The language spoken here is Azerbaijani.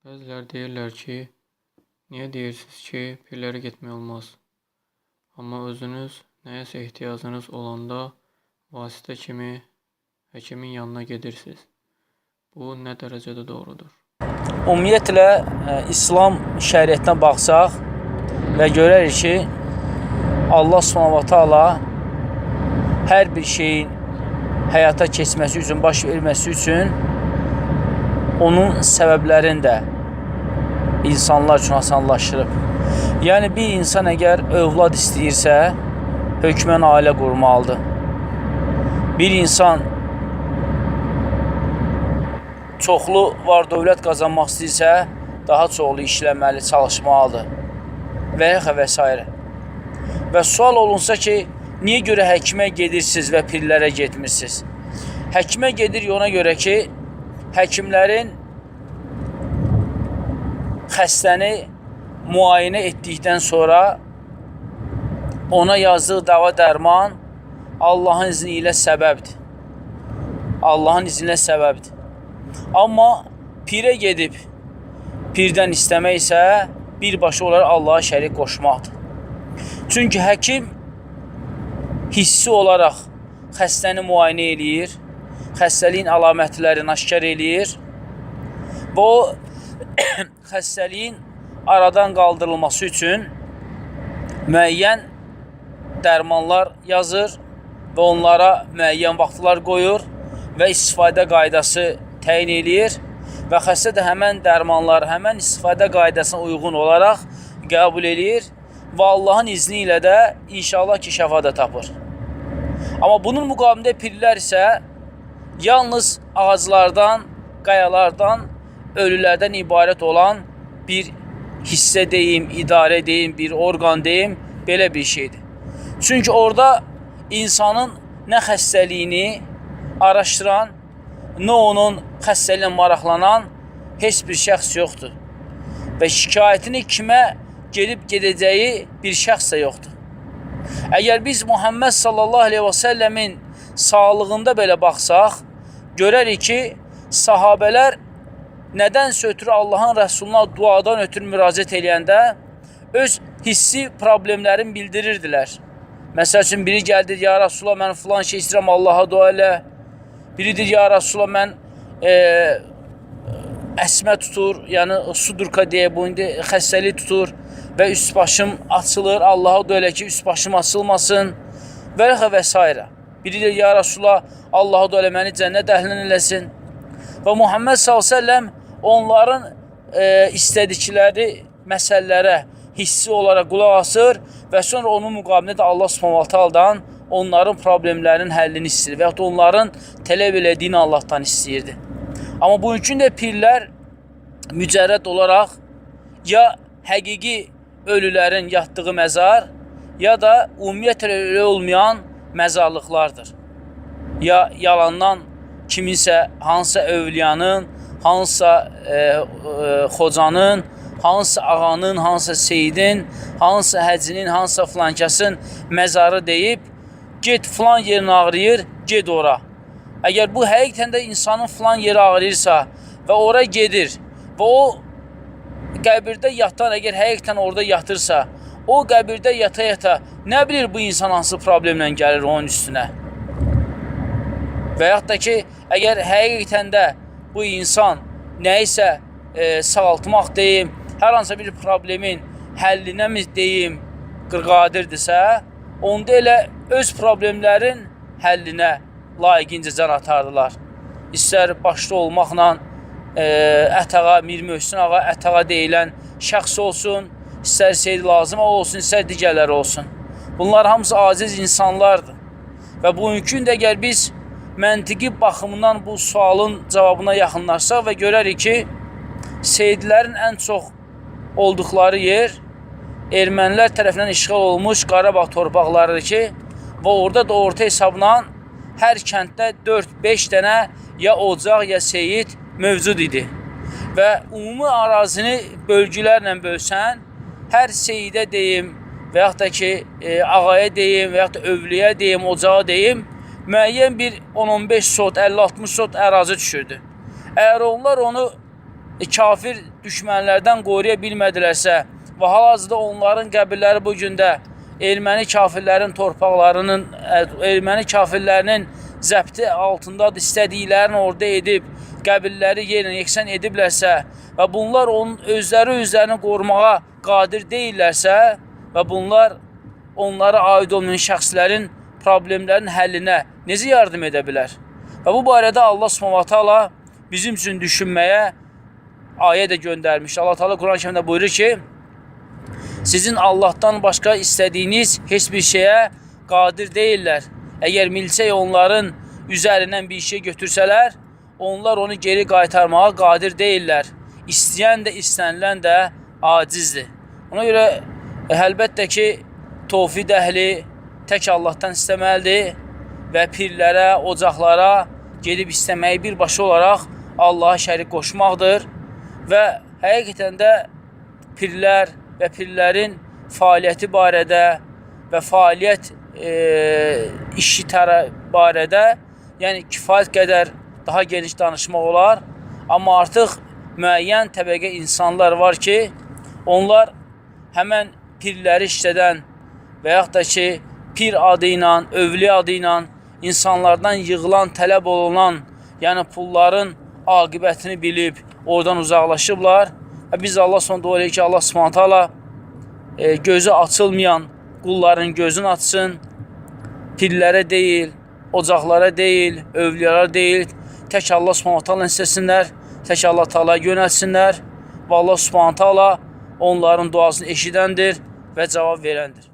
Bəzilər deyirlər ki, niyə deyirsiniz ki, pirlərə getmək olmaz? Amma özünüz nəyəsə ehtiyacınız olanda vasitə kimi həkimin yanına gedirsiniz. Bu nə dərəcədə doğrudur? Ümumiyyətlə İslam şəriətinə baxsaq və görərik ki, Allah Subhanahu va Taala hər bir şeyin həyata keçməsi üçün, baş verməsi üçün onun səbəblərini də insanlar üçün asanlaşdırıb. Yəni bir insan əgər övlad istəyirsə, hökmən ailə qurmalıdır. Bir insan çoxlu var dövlət qazanmaq istəyirsə, daha çoxlu işləməli, çalışmalıdır və ya və s. Və sual olunsa ki, niyə görə həkimə gedirsiniz və pirlərə getmirsiniz? Həkimə gedirik ona görə ki, həkimlərin xəstəni müayinə etdikdən sonra ona yazdığı dava dərman Allahın izni ilə səbəbdir. Allahın izni ilə səbəbdir. Amma pirə gedib pirdən istəmək isə birbaşa olaraq Allaha şərik qoşmaqdır. Çünki həkim hissi olaraq xəstəni müayinə eləyir, xəstəliyin əlamətlərini aşkar eləyir və o xəstəliyin aradan qaldırılması üçün müəyyən dərmanlar yazır və onlara müəyyən vaxtlar qoyur və istifadə qaydası təyin eləyir və xəstə də həmən dərmanları həmən istifadə qaydasına uyğun olaraq qəbul eləyir və Allahın izni ilə də inşallah ki, şəfa da tapır. Amma bunun müqabilində pirlər isə yalnız ağaclardan, qayalardan, ölülərdən ibarət olan bir hissə deyim, idarə deyim, bir orqan deyim, belə bir şeydir. Çünki orada insanın nə xəstəliyini araşdıran, nə onun xəstəliyinə maraqlanan heç bir şəxs yoxdur. Və şikayətini kimə gedib gedəcəyi bir şəxs də yoxdur. Əgər biz Muhammed sallallahu aleyhi və səlləmin sağlığında belə baxsaq, görərik ki, sahabələr nədənsə ötürü Allahın Rəsuluna duadan ötürü müraciət eləyəndə öz hissi problemlərini bildirirdilər. Məsəl üçün, biri gəldi, ya Rəsulullah, mən filan şey istəyirəm, Allaha dua elə. Biri deyir, ya Rəsulullah, mən əsmə tutur, yəni sudurka deyə bu indi xəstəlik tutur və üst başım açılır, Allaha dua elə ki, üst başım açılmasın və və s. Biri deyir, ya Rəsulullah, Allaha dua elə, məni cənnət əhlindən eləsin. Və Muhammed sallallahu əleyhi və səlləm onların istədikləri məsələlərə hissi olaraq qulaq asır və sonra onun müqabilində də Allah Subhanahu va Taala'dan onların problemlərinin həllini istəyir və yaxud da onların tələb elədiyini Allahdan istəyirdi. Amma bugünkü də pirlər mücərrəd olaraq ya həqiqi ölülərin yatdığı məzar, ya da ümumiyyətlə ölü olmayan məzarlıqlardır. Ya yalandan kiminsə, hansısa övliyanın, hansısa xocanın, hansısa ağanın, hansısa seyidin, hansısa həcinin, hansısa filankasın məzarı deyib, get filan yerin ağrıyır, get ora. Əgər bu həqiqətən də insanın filan yeri ağrıyırsa və ora gedir və o qəbirdə yatan, əgər həqiqətən orada yatırsa, o qəbirdə yata-yata nə bilir bu insan hansı problemlə gəlir onun üstünə? Və yaxud da ki, əgər həqiqətən də bu insan nəyisə sağaltmaq deyim, hər hansısa bir problemin həllinə mi deyim, qadirdirsə, onda elə öz problemlərin həllinə layiqincə can atardılar. İstər başda olmaqla Ətağa, Mir Möhsün ağa, Ətağa deyilən şəxs olsun, istər Seyid Lazım olsun, istər digərləri olsun. Bunlar hamısı aciz insanlardır. Və bugünkü gündə əgər biz məntiqi baxımından bu sualın cavabına yaxınlaşsaq və görərik ki, seyidlərin ən çox olduqları yer ermənilər tərəfindən işğal olunmuş Qarabağ torpaqlarıdır ki, və orada da orta hesabla hər kənddə 4-5 dənə ya ocaq, ya seyid mövcud idi. Və ümumi ərazini bölgülərlə bölsən, hər seyidə deyim və yaxud da ki, ağaya deyim və yaxud da övliyə deyim, ocağa deyim, müəyyən bir 10-15 sot, 50-60 sot ərazi düşürdü. Əgər onlar onu kafir düşmənlərdən qoruya bilmədilərsə və hal-hazırda onların qəbirləri bu gün də erməni kafirlərin torpaqlarının, erməni kafirlərinin zəbti altındadır, istədiklərini orada edib, qəbirləri yerlə yeksan ediblərsə və bunlar onun özləri özlərini qorumağa qadir deyillərsə və bunlar onlara aid olmayan şəxslərin problemlərin həllinə necə yardım edə bilər? Və bu barədə Allah Subhanahu taala bizim üçün düşünməyə ayə də göndərmiş. Allah Taala Quran-ı Kərimdə buyurur ki: Sizin Allahdan başqa istədiyiniz heç bir şeyə qadir deyillər. Əgər milçək onların üzərindən bir şey götürsələr, onlar onu geri qaytarmağa qadir deyillər. İstəyən də, istənilən də acizdir. Ona görə əlbəttə ki, tovfid əhli tək Allahdan istəməlidir və pirlərə, ocaqlara gedib istəməyi birbaşa olaraq Allaha şərik qoşmaqdır və həqiqətən də pirlər və pirlərin fəaliyyəti barədə və fəaliyyət işi barədə, yəni kifayət qədər daha geniş danışmaq olar. Amma artıq müəyyən təbəqə insanlar var ki, onlar həmən pirləri işlədən və yaxud da ki, pir adı ilə, övliya adı ilə insanlardan yığılan, tələb olunan, yəni pulların aqibətini bilib oradan uzaqlaşıblar. Və biz Allah sonra dua edirik ki, Allah Subhanahu taala gözü açılmayan qulların gözünü açsın. Pirlərə deyil, ocaqlara deyil, övliyalara deyil, tək Allah Subhanahu taala istəsinlər, tək Allah Taalaya yönəlsinlər və Allah Subhanahu taala onların duasını eşidəndir və cavab verəndir.